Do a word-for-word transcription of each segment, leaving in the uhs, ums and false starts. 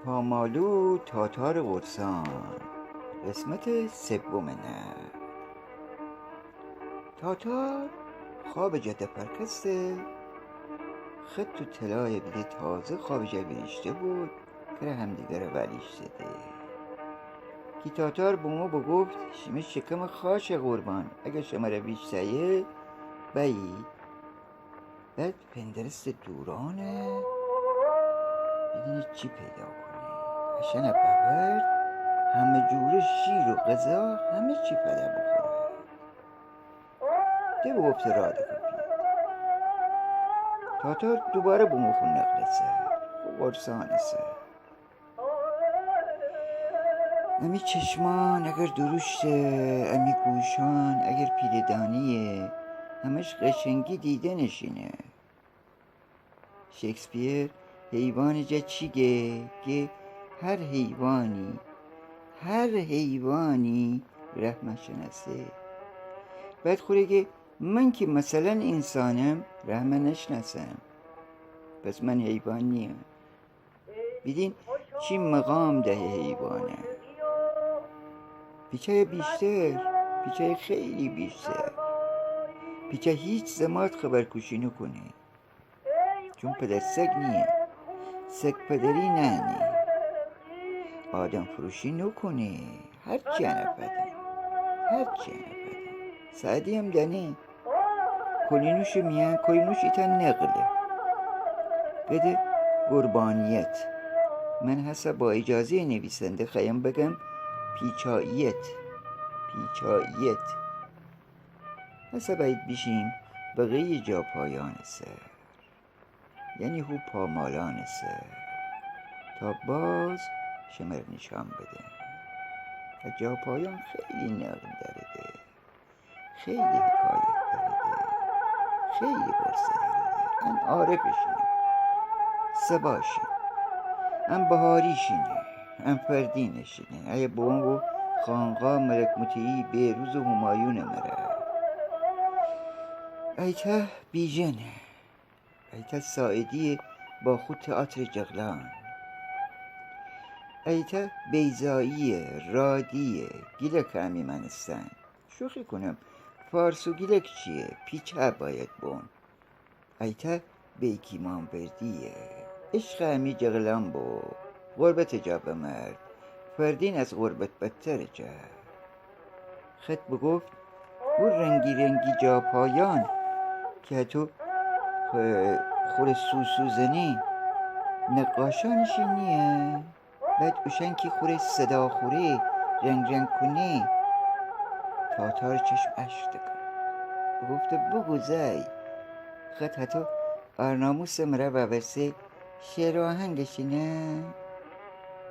پامالو تاتار قرصان، قسمت سوم نه. تاتار خوابٚ جا دپرکسته، خط و طلایَ بیده تازه خوابٚ جا ویریشته بود، کره همدیگره ولیشته ده. کی تاتار بومو بوگفت: شیمه شکمٚ خاشه قربان، اگر شمره ویشتایه بأیید. بعد فندرسته دورانه، بیدینه چی پیدا کونه. اشأنه بأورد، همه جوره شیر و غذا، همه چی فده بوخوره. ده بوگفته راه دکفید. تاتار دوباره بومو خو نقلٚ سر، خو قرصانٚ سر. امی چشمان اگر درشته، امی گوشان اگر پیله‌دانه‌یه، همش قشنگی دیدنٚ شینه. شکسپیر حیوانٚ جا چی گه؟ گه هر حیوانی، هر حیوانی رحمَ شنأسه. بعد خوره گه من کی مثلاً اینسانم، رحمَ نشنأسم. پس من حیوان نییم. بیدین چی مقام دهه حیوانه. پیچه‌یه بیشتر، پیچه‌یه خیلی بیشتر. پیچه هیچ زمات خبرکوشی نوکونه. چون پدر سگ نییه. سگ پدری نأنه. آدم‌فروشی نوکونه. هرچی انه فده. هرچی انه فده. سعدی هم دأنه. کلینوشٚ میأن، کلینوش ایتأ نقله. گده قربانیت. من هسه با اجازهٔ نویسنده خوأیم بگم پیچاییت. پیچاییت. هسه بأید بیشیم بقیهٔ جاپایانٚ سر. یعنی هو پامالانٚ سر. تا باز شمره نیشأن بدم. ا جاپایان خیلی نقل دأرده. خیلی حکایت دأرده، خیلی قصه دأرده. ان عارفٚ شینه، صبا شین، ان بهاری شینه، ان فردینٚ شینه. ایه بومو خانقا ملک مطیعی، بهروز و همایونٚ مره. ایتأ بیژنه. ایتأ ساعدیه با خو تئاترٚ جغلان. ایتأ بیضاییه، رادیه، گیلکٚ امی مأنستن. شوخی کونم، فارس و گیلک چیه؟ پیچه بأید بون. ایتأ بیکیمان‌وردیه. عشقٚ امی جغلان بو. غربتٚ جا بمرد. فردین از غربت بدترٚ جا. خط بوگفت، او رنگی رنگی جاپایان کی هتو خو-، خوره سوسو زنی، نقاشانٚ شین نییه؟ بعد اوشأن کی خوره صدا خوره، رنگ رنگ کونه. تاتارٚ چشم اشک دکفت. بوگفته، بوگو زأی، خط هتو آرناموسٚ مره وأورسه شعر و آهنگٚ شینه؟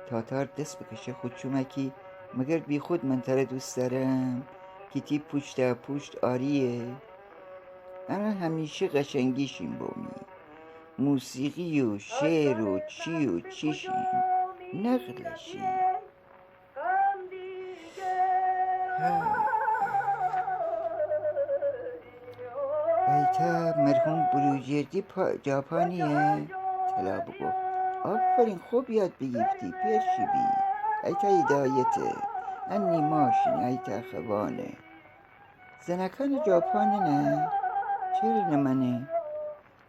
تاتار دس بکشه خو چومه کی، مگر بیخود من تره دوست دأرم کی تی پوشتاپوشت آریه؟ انه همیشه قشنگی شین بومی. موسیقی و شعر و چی و چی شین. نقل شین. ایتأ مرحوم بروجردی پا-، جاپانیه؟ طلا بوگفت، آفرین، خوب یاد بیگیفتی، پئر شیبی. ایتأ هدایته، ان نیما شینه، ایتأ خوأنه. زنأکانٚ جاپانه نه؟ چره نمأنه؟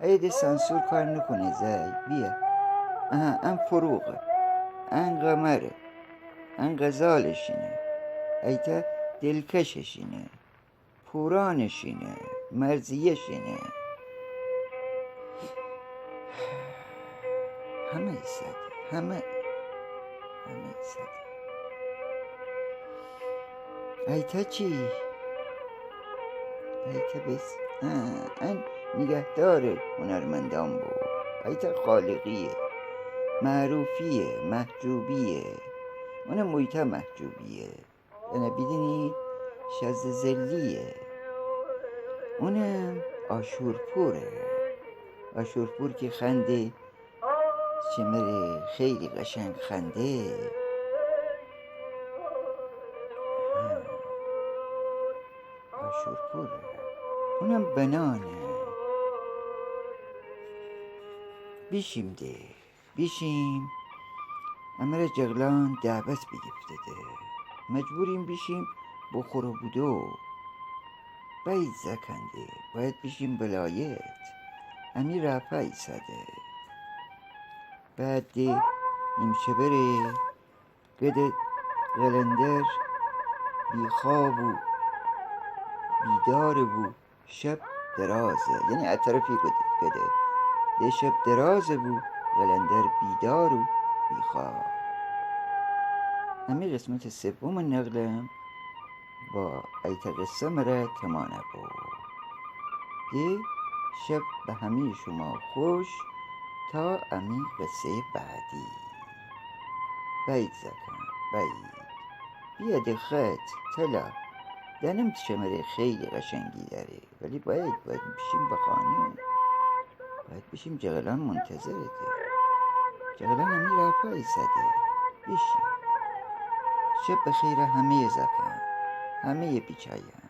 ایه ده سانسور کار نوکونه زأی، بیه. آها، ان فروغه، ان قمره، ان غزالٚ شینه، ایتأ دلکشٚ شینه، پورانٚ شینه، مرضیه شینه. همه ایسه ده، همه، همه ایسه ده. ایتأ چی؟ ایتأ بس، ها، ان نیگهدارٚ هنرمندان بو. ایتأ خالقیه، معروفیه، محجوبیه. اونم اویتأ محجوبیه. انه بیدینید شازده ضلعیه. اونم آشورپوره. آشورپور کی خنده شمره خیلی قشنگ خنده. ها. آشورپوره. اونم بنانه. بیشیم ده. بیشیم. امره جغلان دعوت بیگیفتده. مجبوریم بیشیم بخور و بودو. بأیید زأکأن ده، باید بیشیم ولایت. امی رافا ایساده. بعد ده ایمشبه ره گده قلندر بیخواب و بیداره و شب درازه، یعنی ا طرفی گده، گده. ده شب درازه و قلندر بیدار و بیخواب. امی قسمت سوم نقلم با ایتا قصه مره تمانه بو. ده شب به همه شما خوش، تا امی قصه بعدی. بأیید زأکأن، بأیید. بیه دقت، طلا. دأنم تی شمره خیلی قشنگی دأره، ولی باید، باید بیشیم به خانه. باید بیشیم، جغلان منتظرته. جغلان امی رافا ایساده. بیشیم. شب بخیر همه زأکأن، همه بیچایأن.